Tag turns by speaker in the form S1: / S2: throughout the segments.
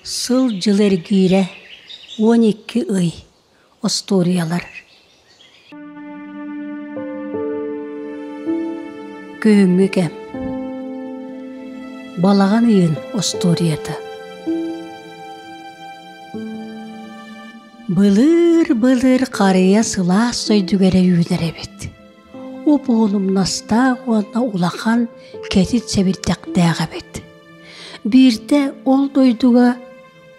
S1: Сыл-дьыл эргиирэ 12 ый Остуоруйалар Күһүҥҥү кэм Балаҕан ыйын остуоруйата Былыр-былыр харыйа сылаас дойдуга эрэ үүнэр эбит. Уп-уһун умнастаах уонна улахан кэтит сэбирдэхтээх эбит. Биирдэ ол дойдуга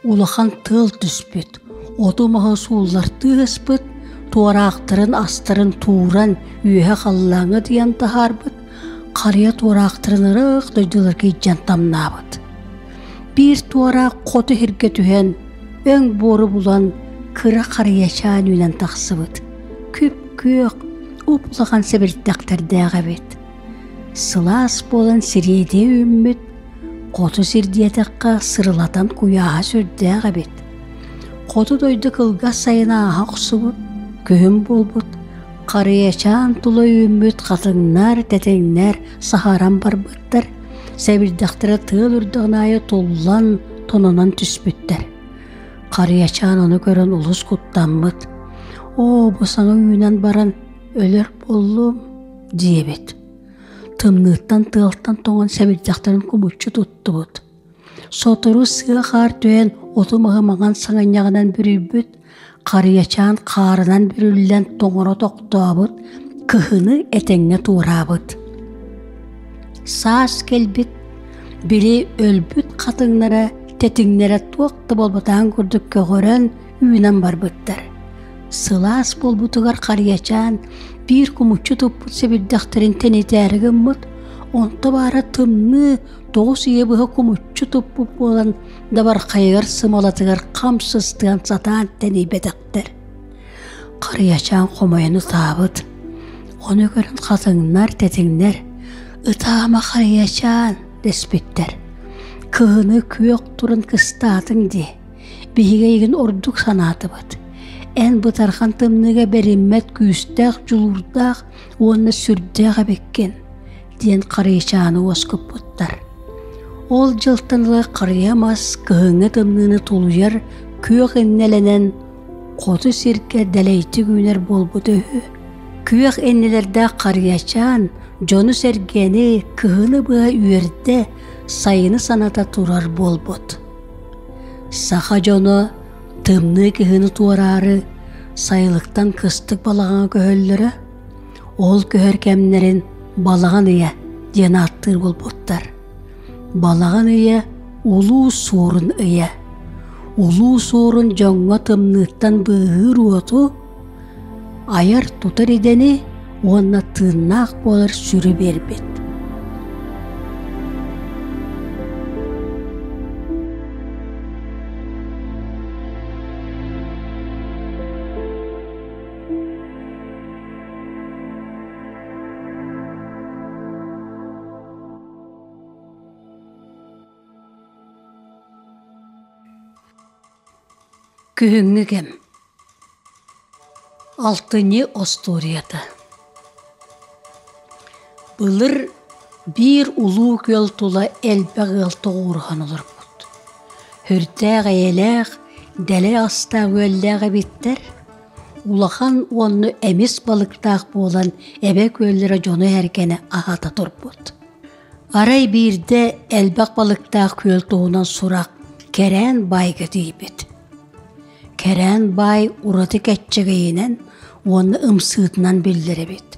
S1: улахан тыал түспүт, оту-маһы сууллартыы ыспыт, туораахтарын астарын тууран үөһэ халлааҥҥа тыйан таһаарбыт, харыйа туораахтарын ыраах дойдуларга илдьэн тамнаабыт. Биир туораах хоту иһиргэ түһэн, өҥ буору булан, кыра харыйачаан үүнэн тахсыбыт. Күп-күөх, уп-улахан сэбирдэхтэрдээх эбит. Сылаас буолан сириэдийэ үүммүт, хоту сир диэтэххэ сырылатан куйааһа сүрдээх эбит. Хоту дойду кылгас сайына ааһа охсубут, күһүн буолбут, харыйачаан тула үүммүт хатыҥнар, тэтиҥнэр саһаран барбыттар, сэбирдэхтэрэ тыал үрдэҕин аайы туллан, тононон түспүттэр. Харыйачаан ону көрөн олус куттаммыт. Оо, бу саҥа үүнэн баран өлөр буоллум диэбит. Тымныыттан тыалтан тоҥон сэбирдэхтэрин кумуччу туттубут. Сотору сыа хаар түһэн оту-маһы маҥан саҥынньаҕынан бүрүйбүт, харыйачаан хаарынан бүрүллэн тоҥоро тохтообут, кыһыны этэҥҥэ туораабыт. Саас кэлбит, били өлбүт хатыҥнара, тэтиҥнэрэ туох да буолбатаҕын курдук көҕөрөн, үүнэн барбыттар. Сылаас буолбутугар харыйачаан биир кумуччу туппут сэбирдэхтэрин тэнитээри гыммыт, онто баара тымныы 9 ыйы быһа кумуччу туппут буолан дабархайыгар сымалатыгар хам сыстыан сатаан тэнийбэтэхтэр. Харыйачаан хомойон ытаабыт. Ону көрөн хатыҥнар, тэтиҥнэр «Ытаама, харыйачаан!» дэспиттэр. Кыһыны күөх туран кыстаатыҥ дии. Биһиги эйигин ордук санаатыбыт. Эн бытархан тымныыга бэриммэт күүстээх, дьулуурдаах уонна сүрдээх эбиккин, диэн харыйачааны уоскуппуттар. Ол дьылтан ыла харыйа мас кыһыҥҥы тымныыны тулуйар күөх иннэлэнэн хоту сиргэ дэлэйдик үүнэр буолбута үһү. Күөх иннилэрдээх харыйачаан дьону-сэргэни кыһыны быһа үөрдэ, сайыны саната турар буолбут. Саха дьоно тымныы кыһыны туораары сайылыктан кыстык балаҕаҥҥа көһөллөрө, ол көһөр кэмнэрин балаҕан ыйа диэн ааттыыр буолбуттар. Балаҕан ыйа Улуу Суорун ыйа. Улуу Суорун дьоҥҥо тымныыттан быыһыыр уоту, айар-тутар идэни уонна тыыннаах буолар сүрү биэрбит. Күһүҥҥү кэм Алтынньы остуоруйата Былыр биир улуу күөл тула элбэх ыал тоҕуоруһан олорбут. Сүрдээх эйэлээх, дэлэй астаах үөллээх эбиттэр. Улахан уонна эмис балыктаах буолан эбэ күөллэрэ дьону эргэнэ аһата турбут. Арай биирдэ элбэх балыктаах күөл туһунан сурах Кэрээн баайга тиийбит. Кэрээн баай ураты кэччэгэйинэн уонна ымсыытынан биллэр эбит.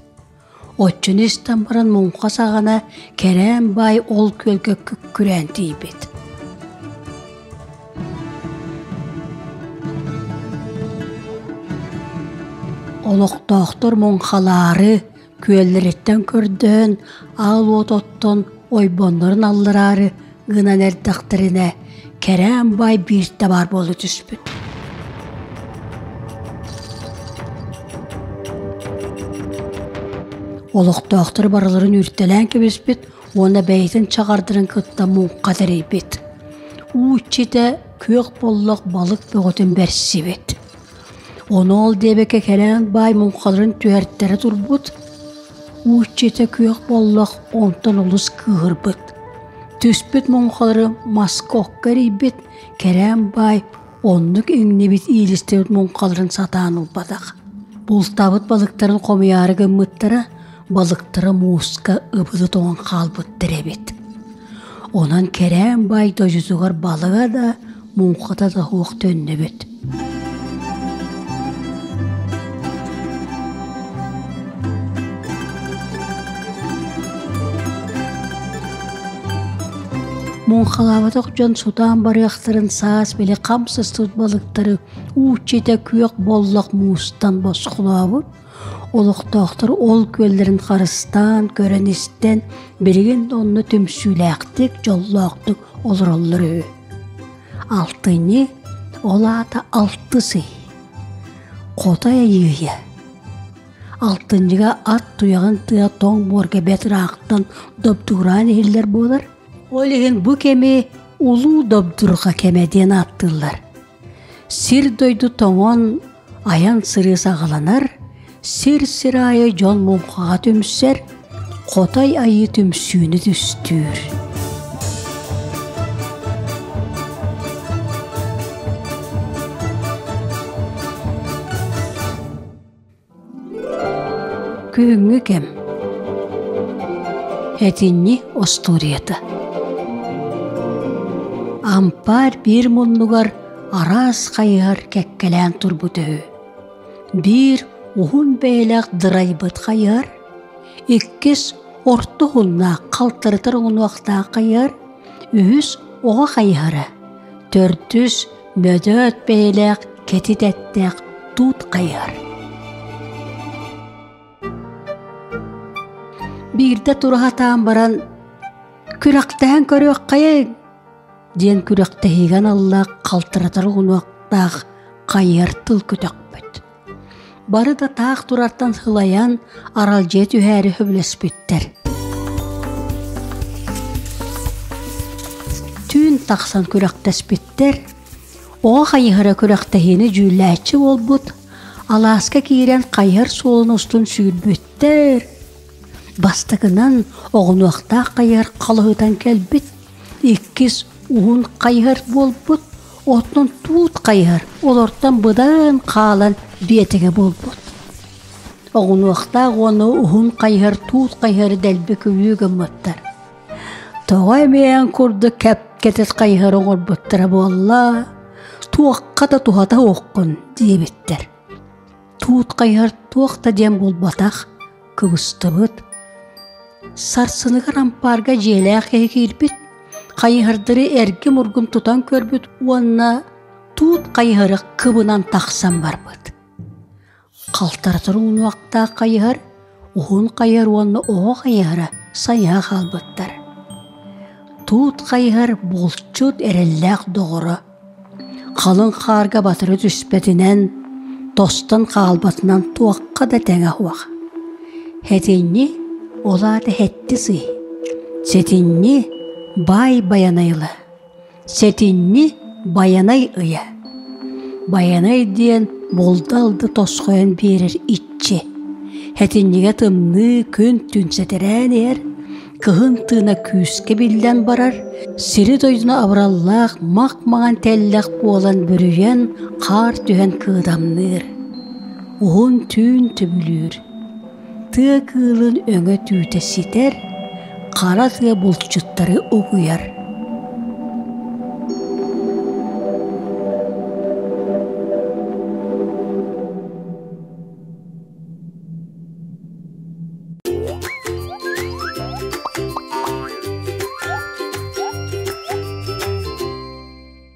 S1: Оччону истэн баран муҥха саҕана Кэрээн баай ол күөлгэ күккүрээн тиийбит. Олохтоохтор муҥхалаары Күөллэриттэн көрдөөн, аал уот оттон ойбоннорун аллараары гынан эрдэхтэринэ, кэрээн баай биирдэ баар буола түспүт. Олохтоохтор барыларын үүртэлээн кэбиспит уонна бэйэтин чаҕардарын кытта муҥха тэрийбит. Уу иччитэ күөх боллох балык бөҕөтүн бэрсибит. Ону ол диэбэккэ кэлэн баай муҥхаларын түһэртэрэ турбут, уу иччитэ күөх боллох онтон олус кыыһырбыт. Түспүт муҥхалары маска окко эрийбит, кэрээн баай оннук иҥнибит иилистибит муҥхаларын сатаан ылбатах. Бултаабыт балыктарын хомуйаары гыммыттара, балыктара мууска ыбылы тоҥон хаалбыттар эбит. Онон кэрээн баай дойдутугар балыга да, муҥхата да суох төннүбүт. Муҥхалаабатах дьон сутаан барыахтарын саас били хам сыстыбыт балыктары уу иччитэ күөх боллох муустан босхолообут. Олохтоохтор ол күөллэрин харыстаан, көрөн-истэн, билигин да онно түмсүүлээхтик, дьоллоохтук олороллор үһү. Алтынньы ол аата алтыс ый. Хотой айыыйа. Алтынньыга ат туйаҕын тыа тоҥ буорга бэт ыраахтан добдугураан иһиллэр буолар. Ол иһин бу кэми улуу добдурҕа кэмэ диэн ааттыыллар. Сир-дойду тоҥон, айан-сырыы саҕаланар, сир-сир аайы дьон муҥхаҕа түмсэр, хотой айыы түмсүүнү түстүүр. Күһүҥҥү кэм Этинньи остуоруйата Ампаар биир муннугар араас хайыһар кэккэлээн турбут үһү. Биир уһун бэйэлээх дырайбыт хайыһар, иккис орто уһуннаах халтарытар уҥунуохтаах хайыһар, үһүс оҕо хайыһара, төрдүс мөдөөт бэйэлээх кэтит эттээх туут хайыһар. Биирдэ тураһатаан баран «Күрэхтэһэн көрүөххэйиҥ!» диэн күрэхтэһиигэ аналлаах халтаратар уҥуохтаах хайыһар тыл көтөхпүт. Бары да таах турартан сылайан аралдьыйа түһээри сөбүлэспиттэр. Түүн тахсан күрэхтэспиттэр. Оҕо хайыһара күрэхтэһиини дьүүллээччи буолбут, алааска киирэн хайыһар суолун устун сүүрбүттэр. Бастакынан оҕунуохтаах хайыһар халыһытан кэлбит, иккис уһун хайыһар буолбут, оттон туут хайыһар олортон быдан хаалан биэтэгэ буолбут. Оҕунуохтаах уонна уһун хайыһар туут хайыһары дэлби күлүү гыммыттар. Тоҕо эмиэ курдук кэп-кэтит хайыһары оҥорбуттара буолла, туохха да туһата суоххун диэбиттэр. Туут хайыһар туох да диэн буолбатах, кыбыстыбыт. Сарсыныгар ампаарга дьиэлээх киһи киирбит, хайыһардары эргим-ургум тутан көрбүт уонна туут хайыһары кыбынан тахсан барбыт. Халтаратар уҥуохтаах хайыһар, уһун хайыһар уонна оҕо хайыһара сайыһа хаалбыттар. Туут хайыһар булчут эрэллээх доҕоро. Халыҥ хаарга батары түспэтинэн, тостон хаалбатынан туохха да тэҥэ суох. Этинньи ол аата сэттис ый. Сэтинньи баай Байанайла. Сэтинньи Байанай ыйа. Байанай диэн булду-алды тосхойон биэрэр иччи. Этинньигэ тымныы күн-түүн сэтэрээн иһэр, кыһын тыына күүскэ биллэн барар, сири-дойдуну абыраллаах мах-маҥан тэллэх буолан бүрүйэн, хаар түһэн кыыдамныыр. Уһун түүн түбүлүүр. Тыа кыылын өҥө түүтэ ситэр, хара тыа булчуттары угуйар.